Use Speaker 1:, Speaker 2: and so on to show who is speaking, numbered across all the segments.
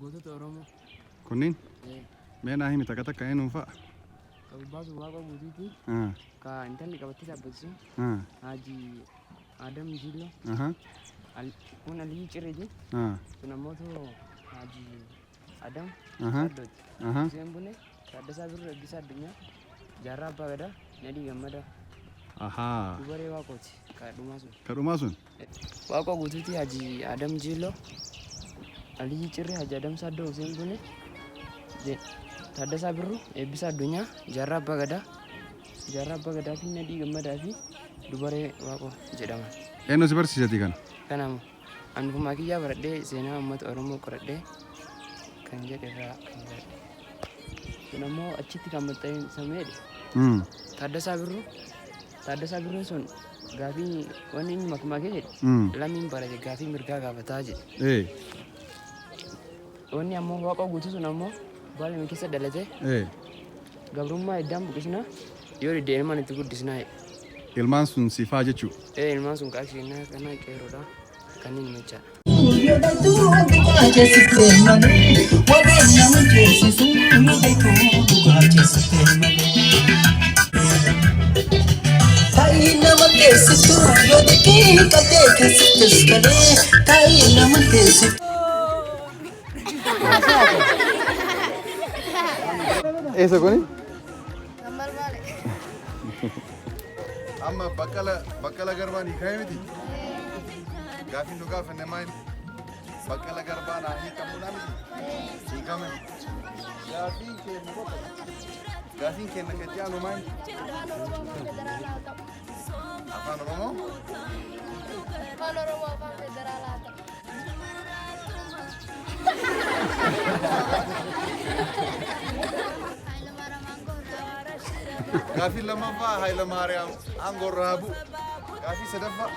Speaker 1: Gootota Oromoo.
Speaker 2: Kunniin
Speaker 1: Eh,
Speaker 2: mee naa himi takka takka eenyuun fa'a?
Speaker 1: Ka gubbaa sun Waaqoo Guutuuti.
Speaker 2: Ah,
Speaker 1: Ka intalli qabattee dhaabbatu sun
Speaker 2: ah,
Speaker 1: Haaji Adam Jillo.
Speaker 2: aha,
Speaker 1: Kun Aliyyi Cirriiti.
Speaker 2: ah,
Speaker 1: Kun ammoo Haaji Adam
Speaker 2: aha,
Speaker 1: Saaddooti.
Speaker 2: aha.
Speaker 1: Huseen Bunee, Taaddasaa Birruu, Eebbisaa Addunyaa, Jaarraa Abbaa Gadaa, Nadhii Gammadaa.
Speaker 2: Ahaa.
Speaker 1: Dubaree Waaqooti. Ka dhumaa sun.
Speaker 2: Ka dhumaa sun?
Speaker 1: Waaqoo Guutuuti, Haaji Adam Jillo, Aliyyi Cirri, Haaji Adam Saaddoo, Huseen Bunee, Taaddasaa Birruu, Eebbisaa Addunyaa, Jaarraa Abbaa Gadaa, Jaarraa Abbaa Gadaa fi Nadhii Gammadaa fi Dubaree Waaqoo jedhaman.
Speaker 2: Eenyu si barsiisati kana?
Speaker 1: Kanaaf ani ofumaa kiyyaa baradhee seenaa uummata Oromoo qoradhee kan jedhe irraa kan baradhe. Kun ammoo achitti kan maxxanfameedha. Taaddasaa Birruu. Taaddasaa Birruun sun gaafii wanni inni makmaakee jedhe lammiin barate gaafii mirgaa gaafataa jedhe. Wanni ammoo Waaqoo Guutuu sun ammoo Baalema keessa dhalate gabrummaa iddaan buqisnaa yoo didde ilmaan itti guddisnaa jedhe.
Speaker 2: Ilmaan sun siifaa jechuu?
Speaker 1: Ee, ilmaan sun qarshiinaa kana qeerroodha kanneen jechaadha.
Speaker 3: Taa'ii nama teessistu yoo xiqqii qabdee keessattis galee taa'ii nama teessistu.
Speaker 2: Eessa kuni? Amma Baqqala Baqqala Garbaan hiikamee miti? Gaafiin nu gaafanne maal? Baqqala Garbaan haa hiikamuudha miti? Hiikame. Gaafiin keenya qofa. Gaafiin keenya kan itti aanu maal? Afaan Oromoo?
Speaker 4: Afaan Oromoo afaan federaalaa ta'u.
Speaker 2: Gaafiin lammaffaa Hayilamaariyaam aangoo irraa haa bu'u. Gaafii sadaffaa.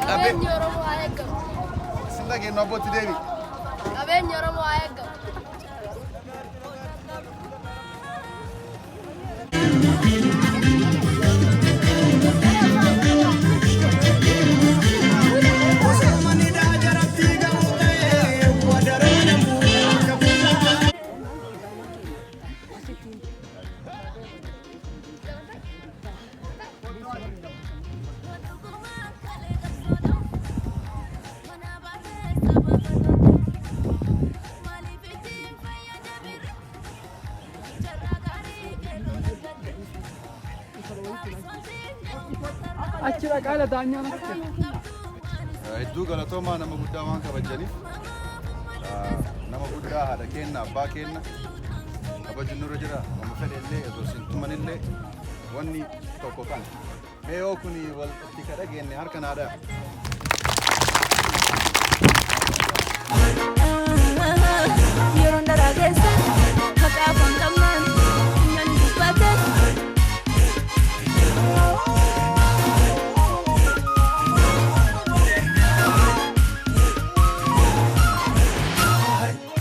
Speaker 4: Qabeenyi Oromoo haa eegamu.
Speaker 2: Sin dhageenyu abbootti deebi.
Speaker 4: Qabeenyi Oromoo haa eegamu.
Speaker 5: Achi dhaqaa lataanyaan achi.
Speaker 2: Hedduu galatoomaa nama guddaa waan kabajaniif nama guddaa haadha keenna abbaa keenna kabajuun nurra jira nama fedhe illee osoo isin tumanillee wanni tokko kan mee yoo kuni wal itti ka dhageenne harka naa dha'a.
Speaker 6: Yeroon daraa keessa haqaa afaan qabnaan nan dubbate.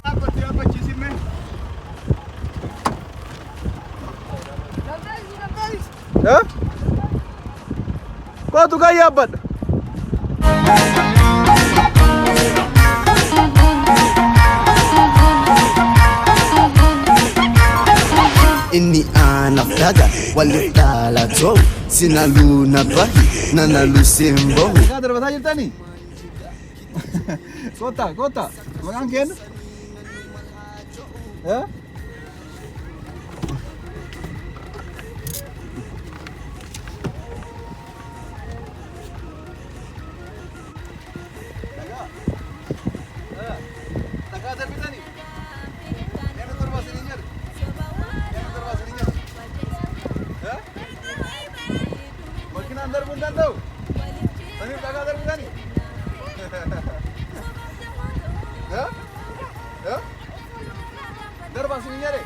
Speaker 2: Dhaabbatti yaabbachiisin mee. Eh? Kootu kan yaabbadha.
Speaker 3: Inni anaaf dhaga waliif dhalatoo sinaluu na bahi nanalu simbohu.
Speaker 2: Dhagaa darbataa jirtanii? Kottaa kottaa maqaan keenna? Eh? Dhagaa darbitanii? Eenyu torba isiniin jedhe? Eenyu torba isiniin jedhe? Eh? Makiinaan darbuu hin danda'u? Saniif dhagaa darbitanii? Eh? Eh? Darbaa isiniin jedhe?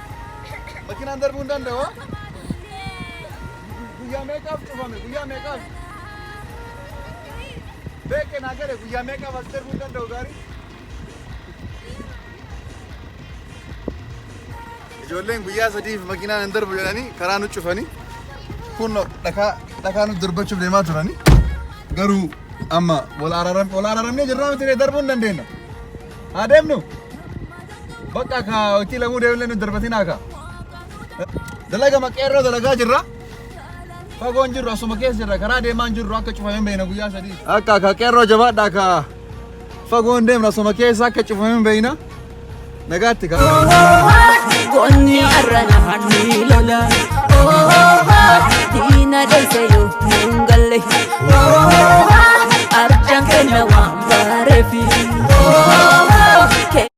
Speaker 2: Makiinaan darbuu hin danda'u? Ha? Guyyaa meeqaaf cufame? Guyyaa meeqaaf? Beekee naa gale guyyaa meeqaaf as darbuu hin danda'u gaarii? Ijoolleen guyyaa 3f makiinaan hin darbu jedhanii karaa nu cufanii kun dhakaa dhakaa nu darbachuuf deemaa turanii garuu amma wal araaramnee jirraa miti darbuu hin dandeenya. Haa deemnu. Bakka ka itti lamuu deemnee nu darbatinaa ka. Dalaga maqeerroo dalagaa jirra. Fagoon jirru asuma keessa jirra karaa deemaa hin jirru akka cufamee hin beekna guyyaa 3. Akka ka qeerroo jabaadhaa ka fagoon deemna asuma keessa akka cufamee hin beekna. Nagaatti ka.
Speaker 6: Goonni arrana ni lola. Diina dheessa yoo hin galle. Arjaan kenna waan bareefi.